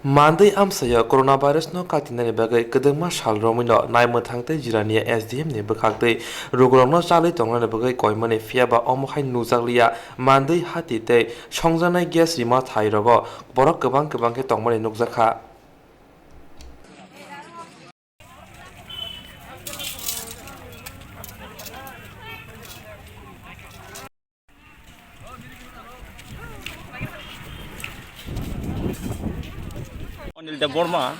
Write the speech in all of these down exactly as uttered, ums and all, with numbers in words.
Mandwi amchaio coronavirus no katinani bagwi kwdwkma sal romwino naimwthang tei Jirania S D M ni bwkhaktwi rogorokno chalwi tongnani bagwi koimani, phiyaba omo hai nukjakliya. Mandwi hati tei songjaknai gas rima thai rogo borok kwbang kwbang khe tongmani nukjakha. Anil Debbarma,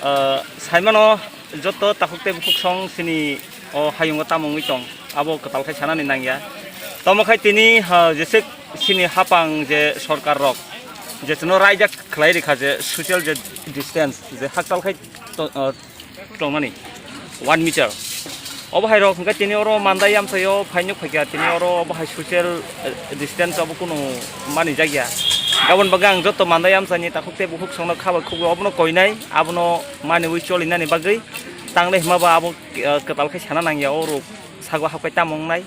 ah, saimano joto takhuk tei bukhuk song sini o hayungo tamo wngwi tong, abo kwtal khai sanani nangya. Tamo khai tini, ah, jeswk sini hapang je sorkar rok je chwngno raida khlai rikha je social je distance je hakchal khai to-, ah, tongmani one meter. Obo hai rok hwnkhe tini oro Mandai amchaio phainwk phaikha, tini oro obo hai social, eh, distance obo kunu manijak ya. Aboni bagwi ang joto Mandai amchaini takhuk tei bukhuk songno kha bai khukbai obono koinai, abono maniwi cholinani bagwi tanglai hwnba bo abo, eh, kwtal khe sana nangya, o rok sago hapkhai tamo wngnai.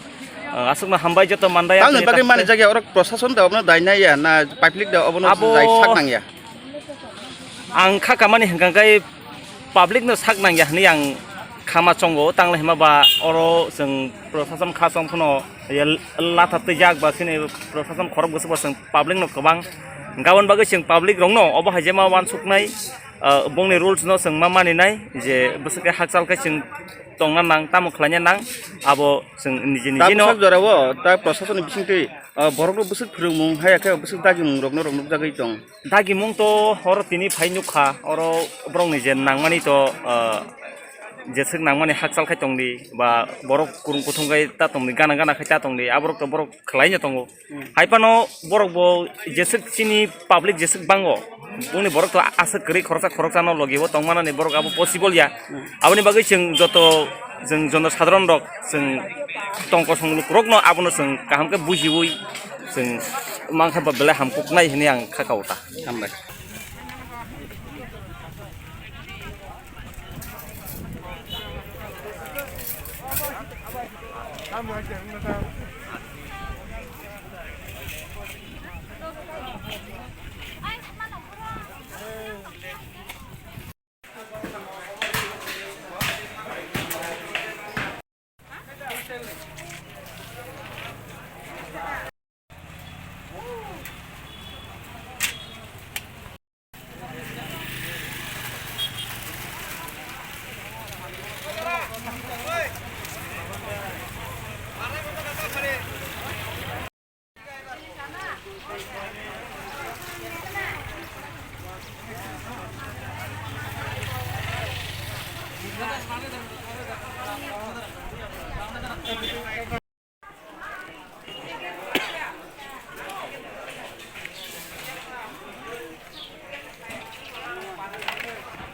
Eh, aswkno hambai joto Mandai amchaini takhuk tei manijak ya, oro prosason da obono dai nai ya na public da obono abo dai sak nang ya? Ang kha kamani hwnkha khe public no sak nangya hwnwi ang khama chongo, tanglai hwnba ba oro chwng prosason kha chong phano latha twijak ba chini prosason khorok bwswk ba chwng public no kwbang, gabon bagwi chwng public rok no obo hai je ma wansuknai, ah, bongni rules no chwng ma maninai je bwswk khe hakchal khe chwng tongna nang, tamo khlaina nang, abo chwng niji niji no. Tabuk sak jora o ta prosason ni bisingtwi, ah, borok rok bwswk phwrwngmung haya khe bwswk dagimung rok no rok nukjagwi tong. Dagimung to oro tini phai nukha, oro borokni je nangmani to, ah, jeswk nangmani hakchal khai tongdi, ba borok kurung kuthung khai ta tongdi, gana gana khai ta tongdi, aborok to borok khlaino tongo. Hmm. Hai phano borok bo jeswk chini public jeswk bango, bongni borok to aswk kwrwi khoroksa khoroksano logi o tongmanani borok abo possible ya. Hmm. Aboni bagwi chwng joto, chwng jono sadharon rok, chwng tong kosong lukurokno abono chwng kaham khe bujiwi chwng mankha ba belai hamkuknai hwnwi ang kha kao ta. Hambai.